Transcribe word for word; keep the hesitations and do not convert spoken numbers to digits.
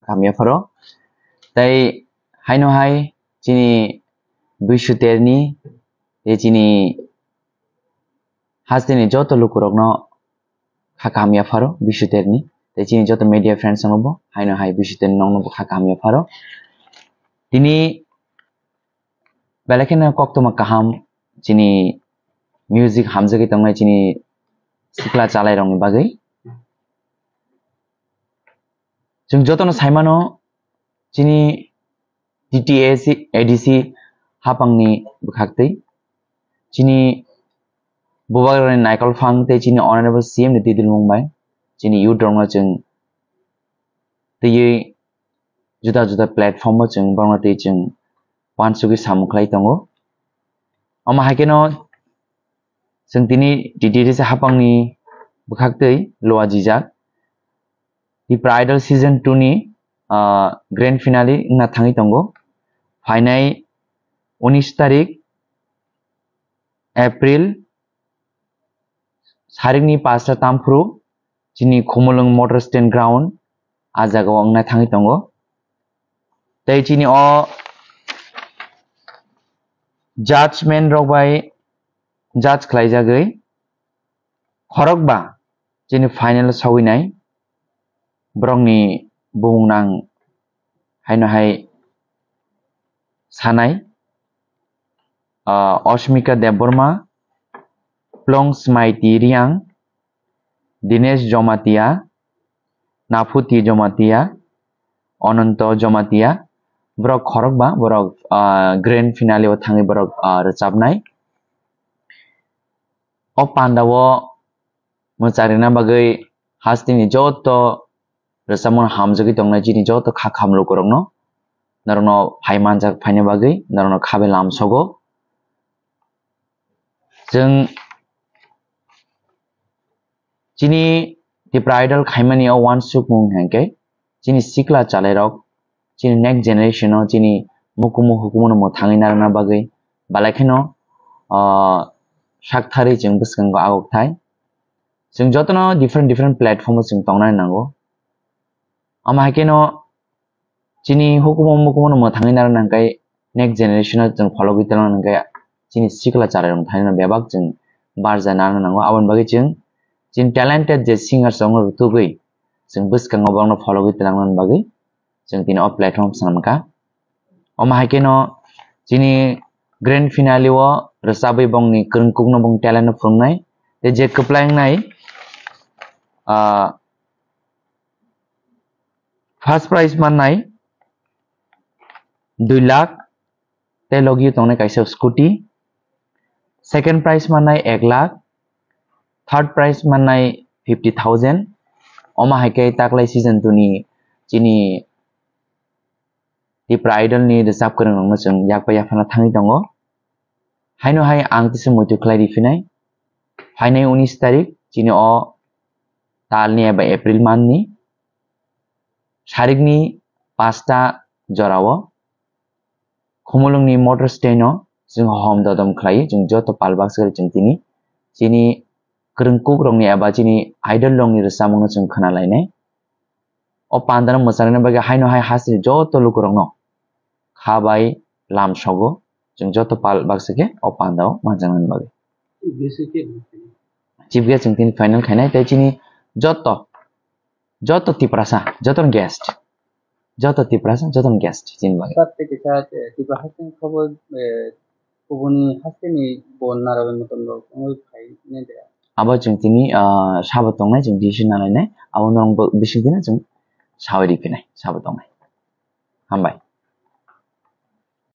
hamya pharo. Tai haino hai chini Bishu Terni, tei chini hasteni joto lukurokno kha kaham yapharo Bishu Terni, tei chini joto media friends rokno bo haino hai Bishu Terni nokno bo kha kaham yapharo. Tini belai kheno koktwma kaham chini music hamjagwi tongnai chini sikla chalairokni bagwi. Chwng jotono saimano chini T T A C, A D C hapangni bwkhaktwi chini bubagrani naikol phang tei chini honorable C M ni twi dilmung bai chini youth rokno chwng twiwi juda juda platform o chwng borokno twi chwng uansugwi samung khlai tongo. Omo hai kheno chwng tini T T A C hapangni bwkhaktwi luajijak Tipra Idol Season two ni, ah, grand finale wngna thangwi tongo. Phainai unis tarik April sarikni pasta tamphru chini Khumulwng Motor Stand Ground a jagao wngna thangwi tongo. Tei chini o judgment rok bai judge khlaijagwi khorokba chini final sogwinai borokni bumung nang haino hai sanai, ah, Osmika Debbarma, Plong Smaiti Riang, Dinesh Jomatia, Naphuti Jomatia, Ononto Jomatia, borok khorokba, borok, ah, grand finale o thangwi borok, ah, rwchapnai. O panda o mwcharina bagwi hasteni joto rwchapmung hamjagwi tongnai chini joto kha kham lukurokno, norokno phai manjak phaina bagwi norokno kha bai lam sogo. Chwng chini Tipra Idol khaimani o uansukmung hwnkhe chini sikla chalairok, chini next generation o chini mukumu hukumu no mwthangwi narwkna bagwi belai kheno, ah, saktharwi chwng bwskango agok thai. Chwng jotono different different platform o chwng tongnani nango. Omo hai kheno chini hukumu mukumu no mwthangwi narwkna hwnkhe next generation o chwng phologwi twlangna hwnkhe chini sikla chalairok thaino bebak chwng barja narwkna nango. Aboni bagwi chwng chini talented je singers rokno rwtugwi chwng bwskango borokno phologwi twlangna bagwi chwng tini o platform swnamkha. Omo hai kheno chini grand finale o rwchabwi bongni kwrwngkukno bong talent no phwrwngnai. Tei je kwplai wngnai, ah, first prize mannai dui lakh, tei logi tongnai kaisa scooty. Second prize mannai ek lakh, third prize mannai fifty thousand. Omo hai khe taklai season two ni chini Tipra Idol ni rwchap kwrwng rokno chwng yak bai yaphana thangwi tongo. Haino hai ang tisa muitu khlai riphinai. Phainai unis tarik chini o tal ni eba April month ni sarikni pasta jorao Khumulwngni motor stand o chwng hom dodom khlai, chwng joto pal baksa chwng tini chini kwrwngkuk rokni eba chini idol rokni rwchapmungno chwng khna lainai. O pandano mwchanina bagwi haino hai hasteni joto lukurokno kha bai lam sogo, chwng joto pal baksa khe o pandao manjaknani bagwi. Chief guest chwng tini final khainai tei chini joto, joto Tiprasa, joto guest, joto Tiprasa, joto guest chini bagwi. Sir, tei kisa, eh, Tipra haste ni khobor, eh, kubuni haste ni bo narabai motom rok wngwi phai nai de. Abo chwng tini, ah, sabo tongnai, chwng decision nalainai, abo norok bo bising tini chwng sawi riphinai, sabo tongnai. Hambai.